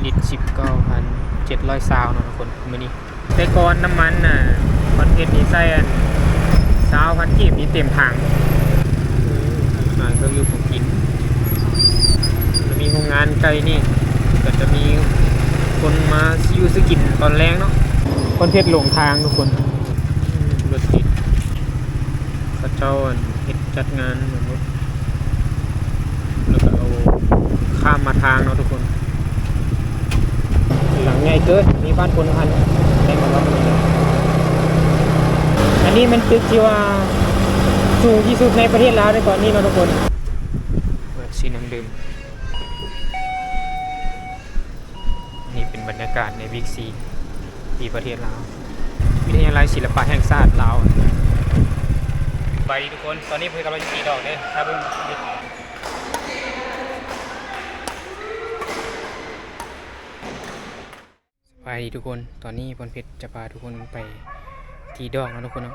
ລິດສິບເກົ້າພັນເຈັດຮ້ອຍຊາວເນາະທຸກຄົນ ມື້ນີ້. ແຕ່ກ່ອນນ້ຳມັນນະ ຄອນເພັດນີ້ໃສ່ອັນ ຊາວພັນກີບນີ້ເຕັມຖັງ. ຂາຍເຄື່ອງຢູ່ຂອງກິນ ແລ້ວມີໂຮງງານໃກ້ນີ້ ກໍຈະມີຄົນມາຊື້ຢູ່ຊື້ກິນຕອນແລງເນາະ. ຄອນເພັດຫຼົງທາງທຸກຄົນ ລົດຕິດ ເຂົາເຈົ້າອັນເຮັດຈັດງານ ແລ້ວກໍເອົາຂ້າມມາທາງເນາະທຸກຄົນ. ຫຼັງໃຫຍ່ເກີນ ມີບ້ານຄົນພັນ ແມ່ນບໍ່ເນາະ? ອັນນີ້ແມ່ນຕຶກທີ່ວ່າສູງທີ່ສຸດໃນປະເທດລາວໃນຕອນນີ້ເນາະທຸກຄົນ. ເປີດສີນ້ຳດື່ມ. ນີ້ເປັນບັນຍາກາດໃນວິກຊີ ທີ່ປະເທດລາວ ວິທະຍາໄລສິລະປະແຫ່ງຊາດລາວ. ສະບາຍດີທຸກຄົນ ຕອນນີ້ເພິ່ນກຳລັງຈະຕີດອກເດ້ ຖ້າເບິ່ງ. ສະບາຍດີທຸກຄົນ ຕອນນີ້ພອນເພັດຈະພາທຸກຄົນໄປຕີດອກເນາະທຸກຄົນເນາະ.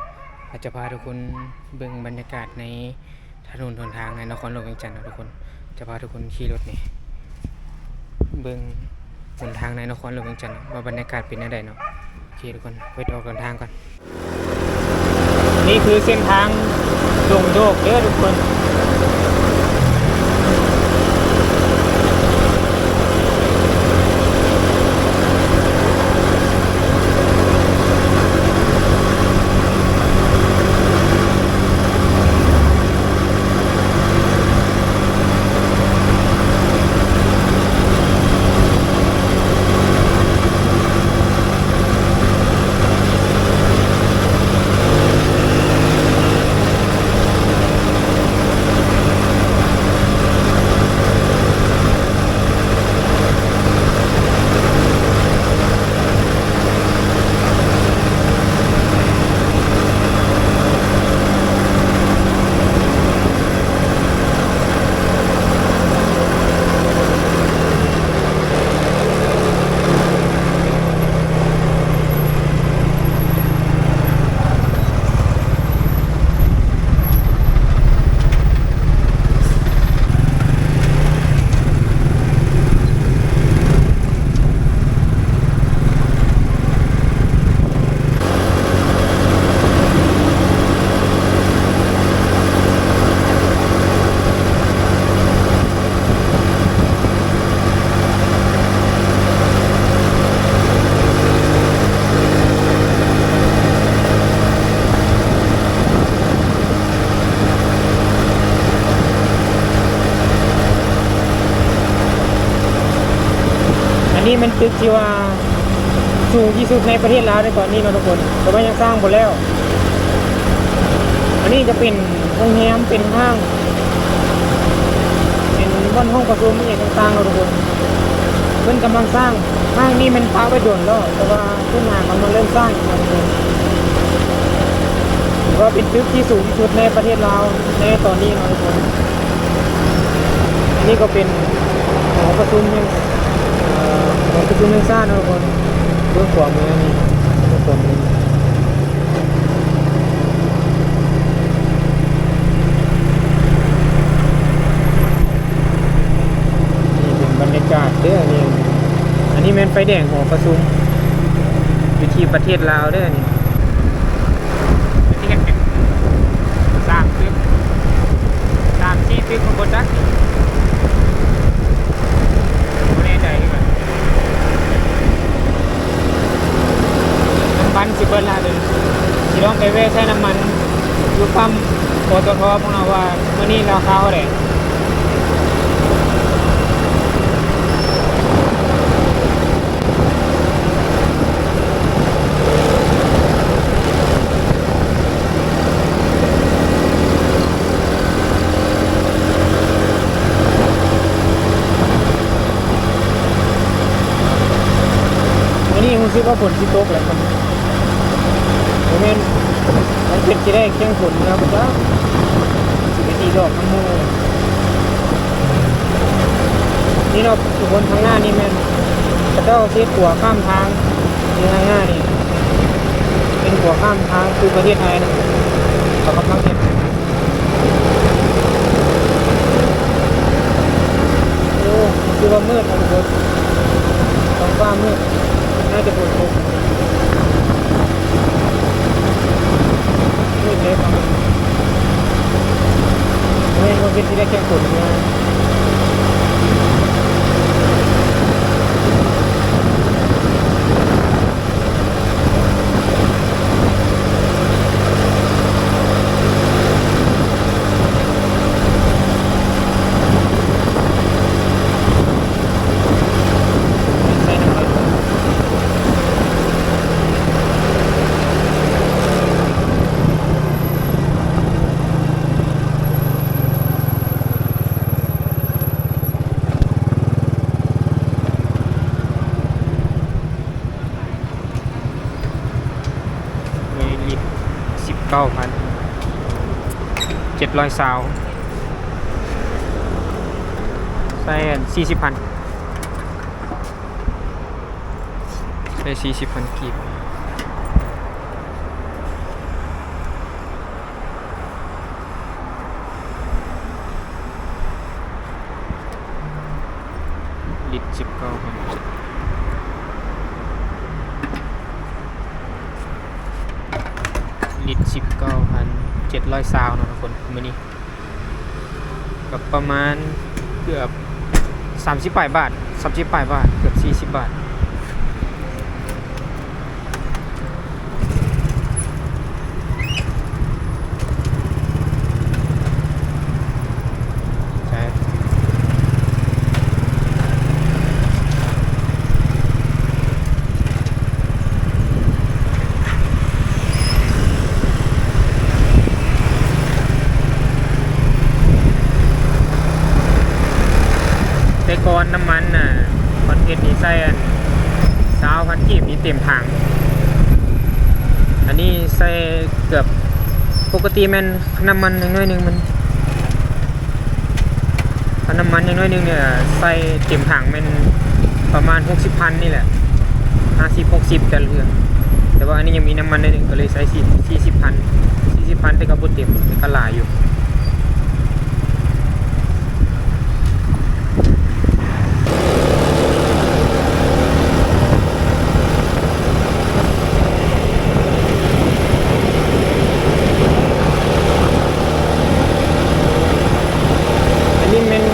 ອາດຈະພາທຸກຄົນເບິ່ງບັນຍາກາດໃນ ຖະໜົນຫົນທາງໃນນະຄອນຫຼວງວຽງຈັນເນາະທຸກຄົນ. ຈະພາທຸກຄົນຂີ່ລົດນີ້ ເບິ່ງຫົນທາງໃນນະຄອນຫຼວງວຽງຈັນວ່າບັນຍາກາດເປັນແນວໃດເນາະ. ໂອເຄທຸກຄົນ ໄປອອກເດີນທາງກ່ອນ. ນີ້ຄືເສັ້ນທາງດົງໂດກເດີທຸກຄົນ. ອັນນີ້ແມ່ນຕຶກທີ່ວ່າສູງທີ່ສຸດໃນປະເທດລາວໃນຕອນນີ້ເນາະທຸກຄົນ ແຕ່ວ່າຍັງສ້າງບໍ່ແລ້ວ. ອັນນີ້ຈະເປັນໂຮງແຮມ ເປັນຫ້າງ ເປັນບ່ອນຫ້ອງປະຊຸມອີ່ຫຍັງຕ່າງໆເນາະທຸກຄົນ. ເພິ່ນກຳລັງສ້າງ ຫ້າງນີ້ແມ່ນປະໄວ້ດົນແລ້ວ ແຕ່ວ່າ ເພິ່ນຫາກຳລັງເລີ່ມສ້າງຢູ່. ຖືວ່າເປັນຕຶກທີ່ສູງທີ່ສຸດໃນປະເທດລາວໃນຕອນນີ້ເນາະທຸກຄົນ. ອັນນີ້ກໍເປັນຫໍປະຊຸມແຫ່ງ ເອີ ຫໍປະຊຸມແຫ່ງຊາດເນາະທຸກຄົນ. ເບື້ອງຂວາມືນີ້ ເບື້ອງຂວາມື. ນີ້ເປັນບັນຍາກາດເດີນີ້ ອັນນີ້ແມ່ນໄຟແດງຫໍປະຊຸມ ຢູ່ທີ່ປະເທດລາວເດີນີ້. ອັນນີ້ກໍເປັນສາມຕຶກ ສາມສີ່ຕຶກ ບໍ່ຈັກ ບໍ່ແນ່ໃຈຄືກັນ. ນ້ຳມັນຊິເບິດລະເດີ ຊິລອງໄປແວ່ໃສ່ນ້ຳມັນຢູ່ປ້ຳ ປຕທ ເບິ່ງເນາະວ່າມື້ນີ້ລາຄາເທົ່າໃດ. ມື້ນີ້ຮູ້ສຶກວ່າຝົນຊິຕົກແລ້ວ ບໍ່ແມ່ນ ມັນເປັນຊິໄດ້ແຂ່ງຝົນແລ້ວບໍ່ຈັກ ຊິໄປຕີດອກນຳໝູ່. ນີ້ເນາະ ທຸກຄົນ ທາງໜ້ານີ້ແມ່ນເຂົາເຈົ້າເຮັດຂົວຂ້າມທາງ ທີ່ທາງໜ້ານີ້ເປັນຂົວຂ້າມທາງສູ່ປະເທດໄທນະ ເຂົາກຳລັງເຮັດ. ໂອ້ ຄືວ່າມືດເນາະທຸກຄົນ. น่าจะฝนตก มืดเลยครับ เฮ้ย มันเป็นที่ได้แค่ฝนเดียว เก้าพันเจ็ดร้อยซาว ใส่อันสี่สิบพัน ใส่สี่สิบพันกีบ ลิตรสิบเก้าพัน ลิตรสิบเก้าพันเจ็ดร้อยซาวเนาะทุกคน มื้อนี้ ก็ประมาณเกือบสามสิบปลายบาท สามสิบปลายบาท เกือบสี่สิบบาท แต่ก่อนน้ำมันน่ะ คอนเพรสนี่ใส่อันซาวพันกีบนี่เต็มถัง อันนี้ใส่เกือบ ปกติแม่นน้ำมันน้อยๆหนึ่งมัน ถ้าน้ำมันน้อยๆหนึ่งเนี่ย ใส่เต็มถังแม่นประมาณหกสิบพันนี่แหละ ห้าสิบ หกสิบ แต่ละเทื่อ แต่ว่าอันนี้ยังมีน้ำมันน้อยหนึ่ง ก็เลยใส่สี่ สี่สิบพัน สี่สิบพัน แต่ก็บ่เต็ม แต่ก็หลายอยู่ ອັນນີ້ແມ່ນ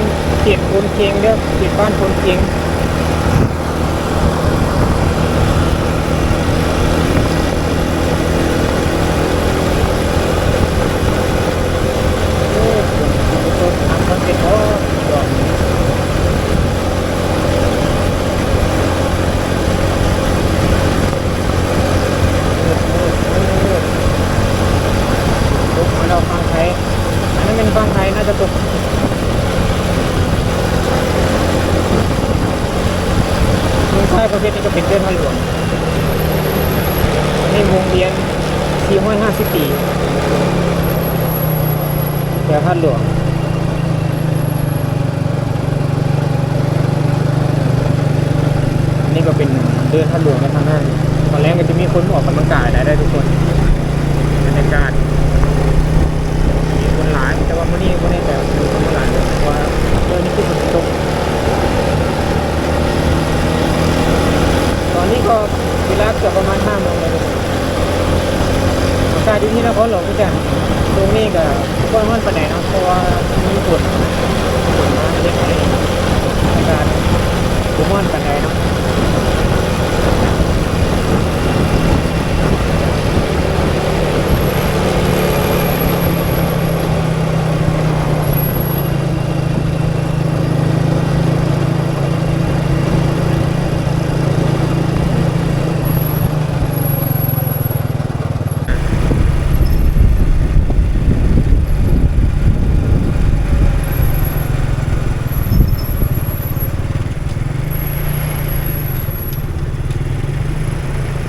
ເຂດໂພນເຄງເດີ້ ເຂດບ້ານໂພນເຄງ. ตกมาแล้วฝั่งไทย อันนั้นเป็นฝั่งไทย น่าจะตก เมืองไทยประเภทนี้ก็เป็นเดินทางหลวง ในวงเวียน สี่ร้อยห้าสิบ ปี แถวธาตุหลวง อันนี้ก็เป็นเดินธาตุหลวงในทางนั้น ตอนแรกก็จะมีคนออกกำลังกายได้ ได้ทุกคน บรรยากาศ มีคนหลาย แต่ว่ามื้อนี้บ่แน่ใจว่ามีคนหลาย เพราะว่าเดินนี่คือฝนตก ตอนนี้ก็เวลาเกือบประมาณห้าโมงแล้ว อากาศอยู่ที่นครหลวงคือกัน ช่วงนี้ก็บ่ค่อยร้อนปานใดเนาะ เพราะว่ามีฝน ฝนมาเล็กน้อย อากาศบ่ร้อนปานใดเนาะ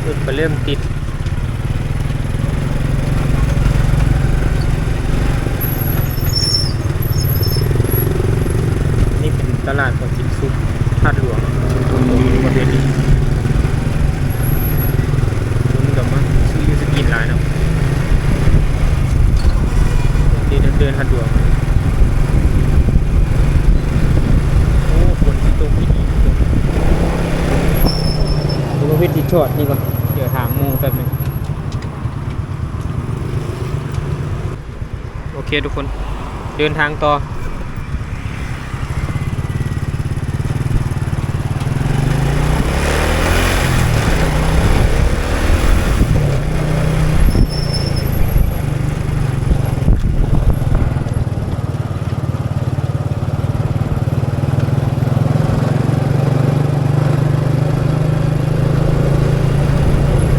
รถก็เริ่มติด นี่เป็นตลาดของกินซุปธาตุหลวง คนบ่มีประเภทนี้ คนก็มาซื้ออยู่ซื้อกินหลายเนาะ เดิน เดินธาตุหลวง โอ้ ฝนสิตกอีก โอ้ ວິດຈອດນີ້ກ່ອນ ດຽວຖາມໝູ່ແປັບໜຶ່ງ. ໂອເຄທຸກຄົນ ເດີນທາງຕໍ່.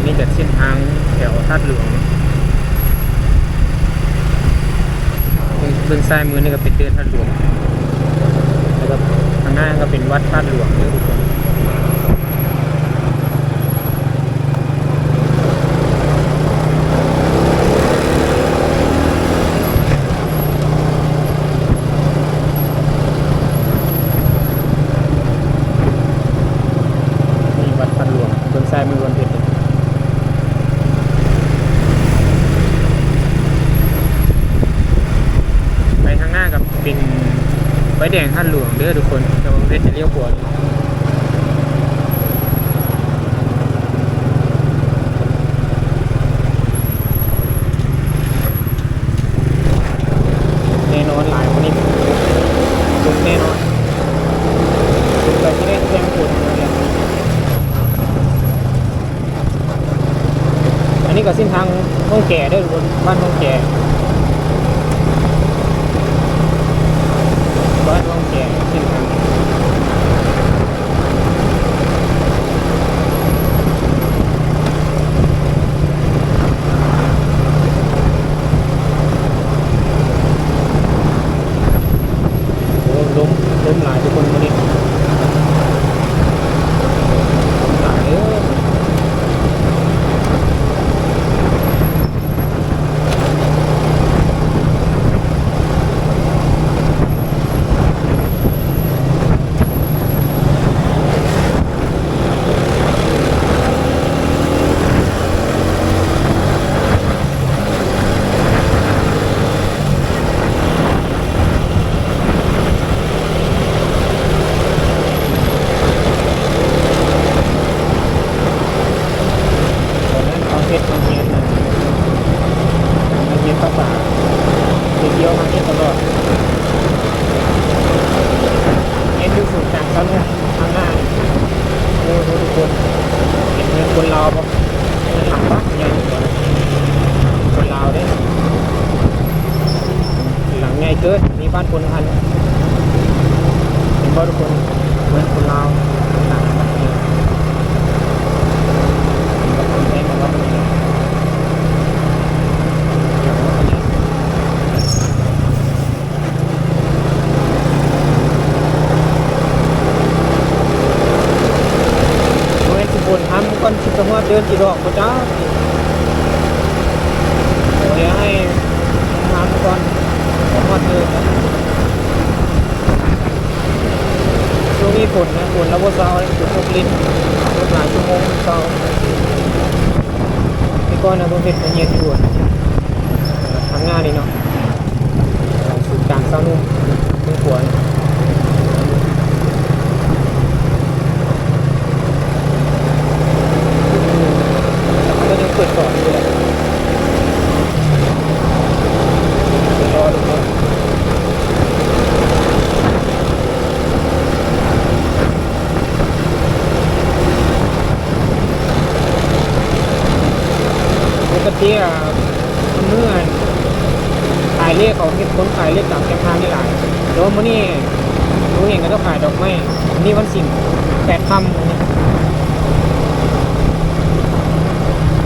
ນີ້ກະເສັ້ນທາງແຖວທາດຫຼວງ ເບິ່ງ ເບິ່ງຊ້າຍມືນີ້ກະເປັນເດີນທາດຫຼວງ ແລ້ວກະຂ້າງໜ້າກະເປັນວັດທາດຫຼວງເດີທຸກຄົນ. ນີ້ວັດທາດຫຼວງ ເບິ່ງຊ້າຍມືບ່ອນເພັດ ໄປທາງໜ້າກະເປັນໄຟແດງທາດຫຼວງເດີທຸກຄົນ ແຕ່ວ່າເພິ່ນຈະລ້ຽວຂວາ. ແນ່ນອນຫຼາຍກວ່ານີ້ ແນ່ນອນ ສົງໄສຊິໄດ້ແຂ່ງຝົນ. ອັນນີ້ກະເສັ້ນທາງຮ່ອງແກເດີທຸກຄົນ ບ້ານຮ່ອງແກ ບ້ານຮ່ອງແກ ເສັ້ນທາງ ໂອ້ ລົມ ລົມຫຼາຍທຸກຄົນມື້ນີ້ ລົມຫຼາຍເດີ. ຕອນນັ້ນເຮົາເຮັດໂຮງຮຽນ ໂຮງຮຽນພາສາ ໄປທ່ຽວມາເຮັດຕະຫຼອດ ຮຽນຢູ່ສູນກາງຊາວໜຸ່ມ ຂ້າງໜ້ານີ້ ໂອ້ໂຫ ທຸກຄົນ ເຫັນເຮືອນຄົນລາວບໍ່? ເຮືອນຫຼັງບັກໃຫຍ່ ຄົນລາວເດ້ ຫຼັງໃຫຍ່ເກີນ ມີບ້ານຄົນພັນ ເຫັນບໍ່ທຸກຄົນ? ເຮືອນຄົນລາວ ຫຼັງບັກໃຫຍ່ ເຫັນບໍ່? ຄົນໄທເຂົາເວົ້າແບບນີ້ ຫຼັງບັກໃຫຍ່. ໂອ້ຍ ຊິບົນທຳກ່ອນຊິໄປຮອດເດີນຈີດອກບໍ່ຈັກ ໂອ້ຍ ໃຫ້ທຳກ່ອນຮອດເດີນ. ຊ່ວງນີ້ຝົນນະ ຝົນລະບໍ່ເຊົາເລີຍ ຝົນຕົກລິນ ຕົກຫຼາຍຊົ່ວໂມງເຊົາ. ແຕ່ກ່ອນນະ ເພິ່ນເຮັດໂຮງຮຽນຢູ່ທາງໜ້ານີ້ເນາະ ສູນກາງຊາວໜຸ່ມ ເມືອງຂວາງ ເຂົາເຈົ້າຍັງເປີດສອນຢູ່ເດ ໄປລໍເບິ່ງເນາະ. ປົກກະຕິ ອາ ມື້ ອັນ ຂາຍເລກ ເຂົາເຮັດຄົນຂາຍເລກຕາມແຄມທາງນີ້ຫຼາຍ ແຕ່ວ່າມື້ນີ້ບໍ່ເຫັນເຂົາເຈົ້າຂາຍດອກໄມ້. ມື້ນີ້ວັນສິນ ແປດຄ່ຳ ມື້ນີ້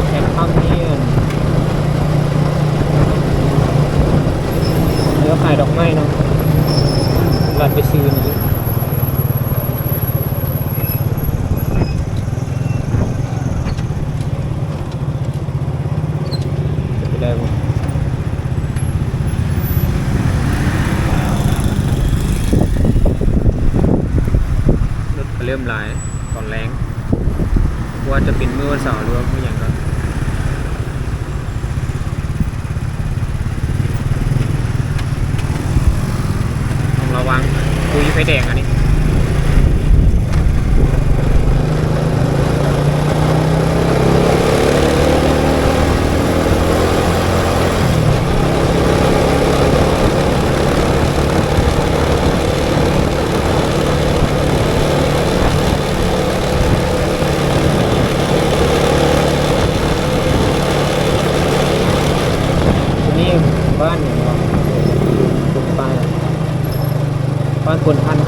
ແປດຄ່ຳນີ້ ອັນ ເຂົາເຈົ້າຂາຍດອກໄມ້ເນາະ ລັດໄປຊື່ນີ້. ໄປໄດ້ບໍ່? ລົດກະເລີ່ມຫຼາຍຕອນແລງ ບໍ່ວ່າຈະເປັນມື້ວັນເສົາ ຫຼືວ່າມື້ຫຍັງກໍ ຕ້ອງລະວັງ ກູຢູ່ໄຟແດງອັນນີ້ ເ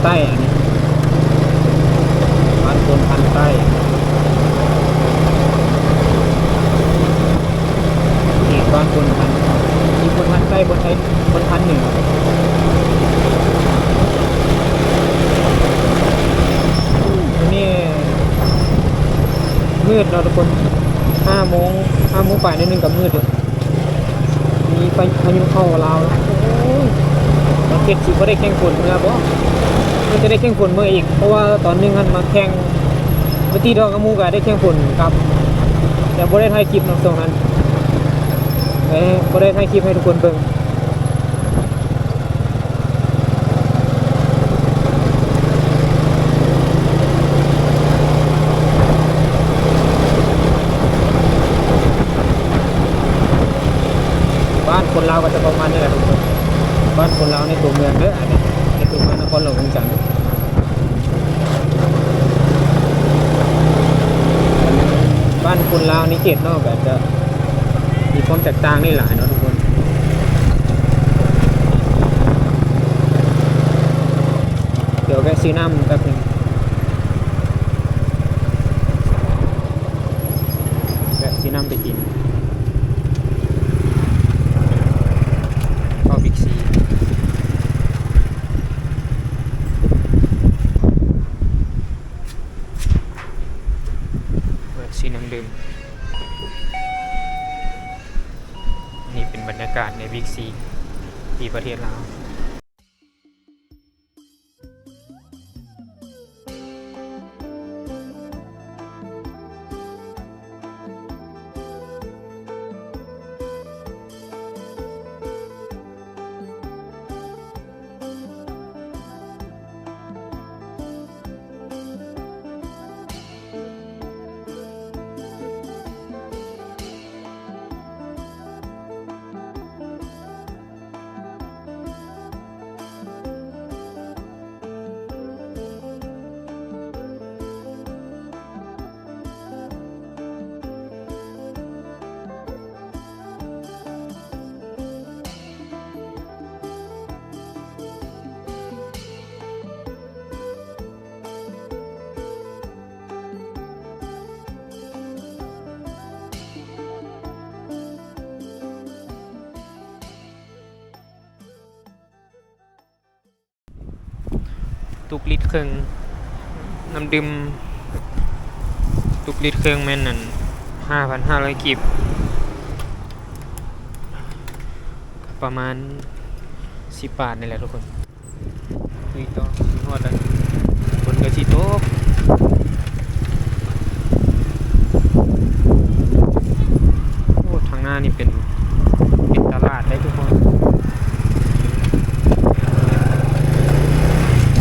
ໃຕ້ ອັນນີ້ ບ້ານໂພນພັນໃຕ້ ເຂດບ້ານໂພນພັນ ມີໂພນພັນໃຕ້ ໂພນໄທ ໂພນພັນເໜືອ. ມື້ນີ້ມືດເນາະທຸກຄົນ ຫ້າໂມງ ຫ້າໂມງປາຍໜ້ອຍໜຶ່ງກໍມືດແລ້ວ. ມີພາຍຸເຂົ້າລາວເນາະ. ໂອ້ຍ ປະເທດຊິບໍ່ໄດ້ແຂ່ງຝົນເມືອບໍ່? ມັນຈະໄດ້ແຂ່ງຝົນເມືອອີກ ເພາະວ່າຕອນໜຶ່ງຫັ້ນມາແຂ່ງ ມາຕີດອກກັບໝູ່ກໍໄດ້ແຂ່ງຝົນກັບ ແຕ່ບໍ່ໄດ້ຖ່າຍຄລິບເນາະ ຊ່ວງນັ້ນ ເອີ ບໍ່ໄດ້ຖ່າຍຄລິບໃຫ້ທຸກຄົນເບິ່ງ. ບ້ານຄົນລາວກໍຈະປະມານນີ້ແຫຼະທຸກຄົນ ບ້ານຄົນລາວໃນຕົວເມືອງເດີ ອັນນີ້ໃນຕົວເມືອງນະຄອນຫຼວງວຽງຈັນ. ບ້ານຄົນລາວໃນເຂດນອກກໍຈະມີຄວາມແຕກຕ່າງນີ້ຫຼາຍເນາະທຸກຄົນ. ດຽວແວະຊື້ນ້ຳແປັບໜຶ່ງ ແວະຊື້ນ້ຳໄປກິນ ເຂົ້າບິກຊີ. ຊື້ນ້ຳດື່ມ. ນີ້ເປັນບັນຍາກາດໃນບິກຊີທີ່ປະເທດລາວ. ຕຸກລິດເຄິ່ງ ນ້ຳດື່ມຕຸກລິດເຄິ່ງແມ່ນ ອັນ ຫ້າພັນຫ້າຮ້ອຍກີບ ປະມານສິບບາດນີ້ແຫຼະທຸກຄົນ. ນີ້ຕ້ອງຮອດແລ້ວ ຝົນກໍຊິຕົກ. ໂອ້ ທາງໜ້ານີ້ເປັນ ເປັນຕະຫຼາດເດ້ທຸກຄົນ.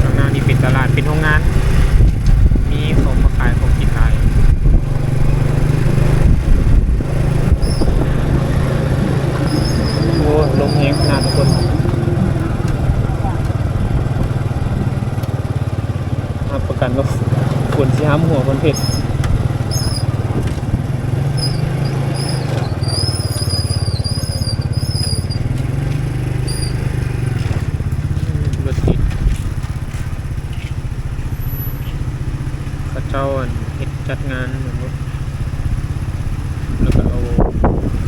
ທາງໜ້ານີ້ເປັນຕະຫຼາດ ເປັນໂຮງງານ ມີຂອງມາຂາຍ ຂອງກິນຫຼາຍ. ໂອ້ ລົມແຮງຂະໜາດທຸກຄົນ. ຮັບປະກັນວ່າຝົນຊິຫ້ຳຫົວຄົນເພັດ. ລົດຕິດ ເຂົາເຈົ້າ ອັນ ເຮັດຈັດງານ ແລ້ວກໍເອົາ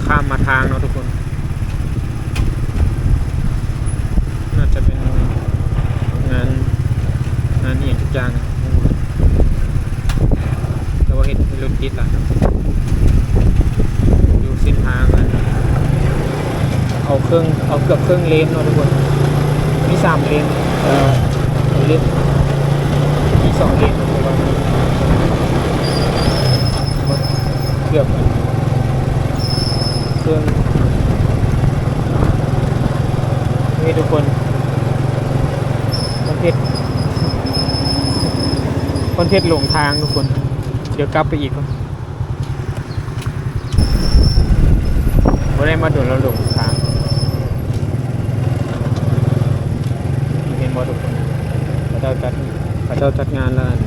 ຂ້າມມາທາງເນາະທຸກຄົນ. ໜ້າຈະເປັນງານ ງານອີ່ຫຍັງຈັກຢ່າງ ແຕ່ວ່າເຮັດໃຫ້ລົດຕິດຫຼາຍເນາະ ຢູ່ເສັ້ນທາງ ເອົາເຄິ່ງ ເອົາເກືອບເຄິ່ງເລນເນາະທຸກຄົນ. ມີສາມເລນ ເອີ ເລນ ມີສອງເລນ ເພາະວ່າເກືອບເຄິ່ງ. ນີ້ທຸກຄົນ ຄົນເພັດ ຄົນເພັດຫຼົງທາງທຸກຄົນ. ດຽວກັບໄປອີກກ່ອນ ບໍ່ໄດ້ມາດົນແລ້ວ ຫຼົງທາງ. ເຫັນບໍ່ທຸກຄົນ? ເຂົາເຈົ້າຈັດ ເຂົາເຈົ້າຈັດງານແລ້ວ ອັນ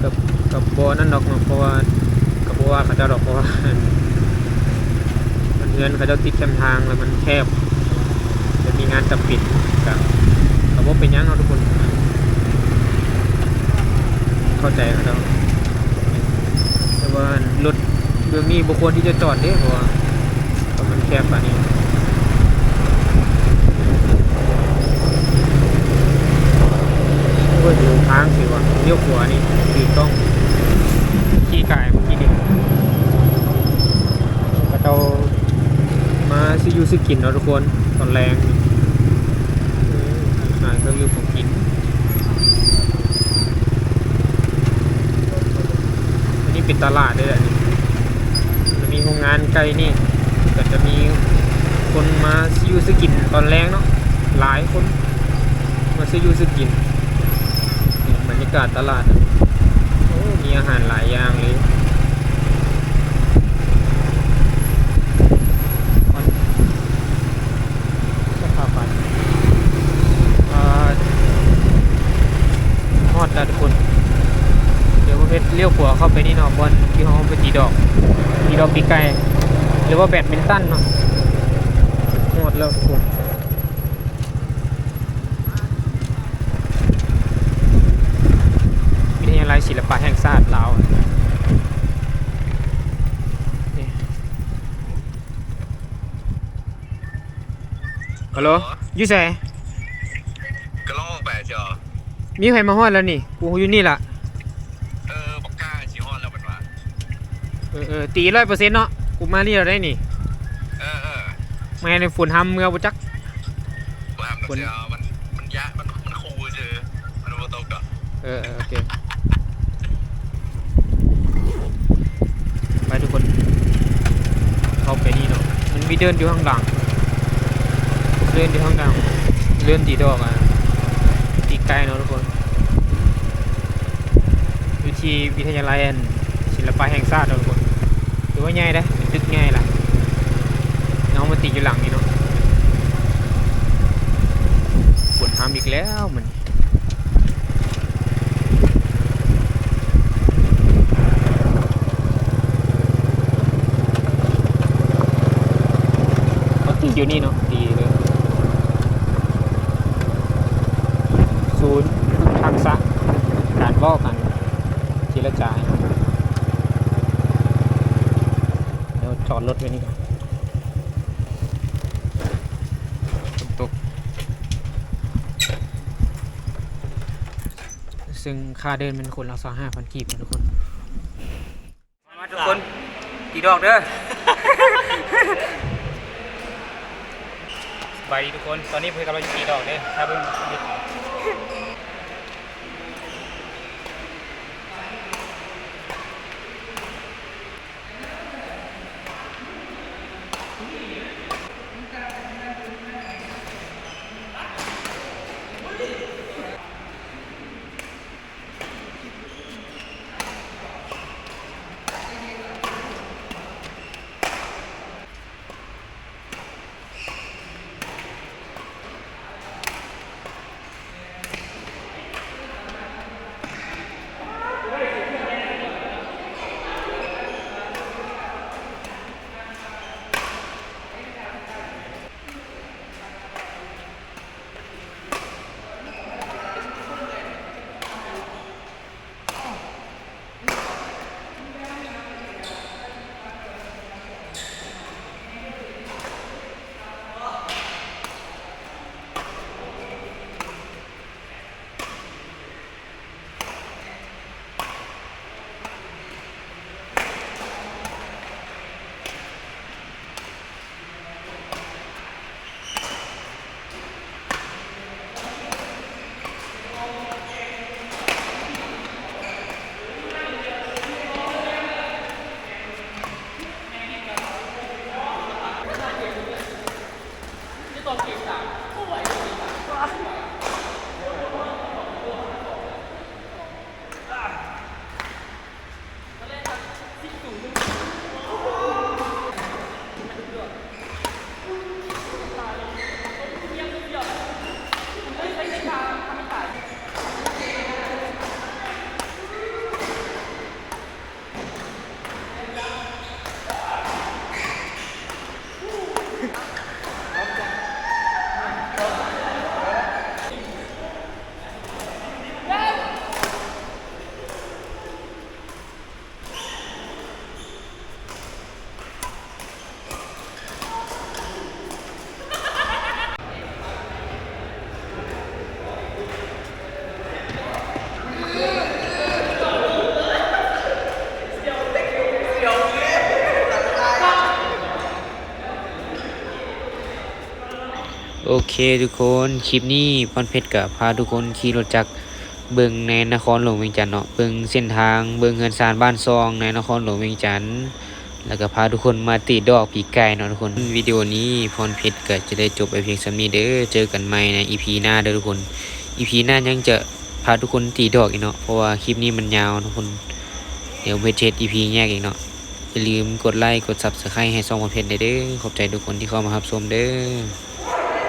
ກໍ ກໍບໍ່ນັ້ນດອກເນາະ ເພາະວ່າ ກໍບໍ່ວ່າເຂົາເຈົ້າດອກ ເພາະວ່າ ອັນ ເຮືອນເຂົາເຈົ້າຕິດແຄມທາງ ແລ້ວມັນແຄບ ແລ້ວມີງານຈຳເປັນ ກໍ ກໍບໍ່ເປັນຫຍັງເນາະທຸກຄົນ. ເຂົ້າໃຈເຂົາເຈົ້າ ແຕ່ວ່າລົດເບື້ອງນີ້ບໍ່ຄວນທີ່ຈະຈອດເດ້ ເພາະວ່າ ເພາະມັນແຄບປານນີ້. ໂອ້ຍ ຢູ່ທາງຊິວ່າ ລ້ຽວຂວານີ້ຖືກຕ້ອງ ຂີ່ກາຍເມື່ອກີ້ນີ້ ເຂົາເຈົ້າມາຊື້ຢູ່ຊື້ກິນເນາະທຸກຄົນ ຕອນແລງ ເອີ ຫາເຄື່ອງຢູ່ຂອງກິນ. ອັນນີ້ເປັນຕະຫຼາດເດ້ ອັນນີ້ ມັນມີໂຮງງານໃກ້ນີ້ ກໍຈະມີຄົນມາຊື້ຢູ່ຊື້ກິນຕອນແລງເນາະ ຫຼາຍຄົນມາຊື້ຢູ່ຊື້ກິນ. ນີ້ບັນຍາກາດຕະຫຼາດ ໂອ້ ມີອາຫານຫຼາຍຢ່າງເລີຍ. ສະພາບບ້ານ ອ່າ ຮອດແລ້ວທຸກຄົນ. ດຽວປະເພດລ້ຽວຂວາເຂົ້າໄປນີ້ເນາະ ບ່ອນທີ່ເຮົາໄປຕີດອກ ຕີດອກຕີໄກ່ ຫຼືວ່າແບດມິນຕັນເນາະ. ຮອດແລ້ວທຸກຄົນ ວິທະຍາໄລສິລະປະແຫ່ງຊາດລາວ. ຮັລໂຫຼ ຢູ່ໃສ? ກຳລັງອອກໄປເຈົ້າ. ມີໃຜມາຮອດແລ້ວນີ້? ກູຢູ່ນີ້ລະ. ເອີ ບັກກ້າຊິຮອດແລ້ວເພິ່ນວ່າ. ເອີໆ ຕີຮ້ອຍເປີເຊັນເນາະ ກູມານີ້ແລ້ວໄດ໋ນີ້. ເອີໆ ແມ່ນຝົນຫ້ຳເມືອບໍ່ຈັກ. ບໍ່ຫ້ຳດອກ ມັນ ມັນຍະ ມັນ ມັນຂູ່ຊື່ ມັນບໍ່ຕົກດອກ. ເອີໆ ໂອເຄ ໄປທຸກຄົນ ເຂົ້າໄປນີ້ເນາະ. ມັນມີເດີ່ນຢູ່ຂ້າງຫຼັງ ເດີ່ນຢູ່ຂ້າງຫຼັງ ເດີ່ນຕີດອກ ອາ ຕີໄກ່ເນາະທຸກຄົນ. ຢູ່ທີ່ວິທະຍາໄລ ອັນ ສິລະປະແຫ່ງຊາດເນາະທຸກຄົນ. ຖືວ່າໃຫຍ່ເດ້ ເປັນຕຶກໃຫຍ່ລະ ເຮົາມາຕີຢູ່ຫຼັງນີ້ເນາະ. ຝົນຫ້ຳອີກແລ້ວມື້ນີ້. ເຮົາຕີຢູ່ນີ້ເນາະ ຕີເລີຍ ສູນທັກສະການເວົ້າກັນ ເຈລະຈາ. ດຽວຈອດລົດໄວ້ນີ້ກ່ອນ ຝົນຕົກ ເຊິ່ງຄ່າເດີ່ນແມ່ນຄົນລະຊາວຫ້າພັນກີບເນາະທຸກຄົນ. ມາທຸກຄົນ ຕີດອກເດີ. ສະບາຍດີທຸກຄົນ ຕອນນີ້ພວກເຮົາກຳລັງຈະຕີດອກເດີ ຖ້າເບິ່ງ. ໂ ໂອເຄທຸກຄົນ, ຄລິບນີ້ພອນເພັດກະພາທຸກຄົນຂີ່ລົດຈັກເບິ່ງໃນນະຄອນຫຼວງວຽງຈັນເນາະ, ເບິ່ງເສັ້ນທາງ, ເບິ່ງເຮືອນຊານບ້ານຊ່ອງໃນນະຄອນຫຼວງວຽງຈັນ ແລ້ວກະພາທຸກຄົນມາຕີດອກປີກາຍເນາະທຸກຄົນ. ວິດີໂອນີ້ພອນເພັດກະຈະໄດ້ຈົບໄວ້ພຽງສ່ຳນີ້ເດີ, ເຈີກັນໃໝ່ໃນອີພີໜ້າເດີທຸກຄົນ. ອີພີໜ້າຍັງຈະພາທຸກຄົນຕີດອກອີກເນາະ, ເພາະວ່າຄລິບນີ້ມັນຍາວທຸກຄົນ. ດຽວເພັດຈະເຮັດອີພີແຍກອີກເນາະ. ຢ່າລືມກົດໄລກົດ Subscribe ໃຫ້ຊ່ອງພອນເພັດແດ່ເດີ. ຂອບໃຈທຸກຄົນທີ່ເຂົ້າມາຮັບຊົມເດີ.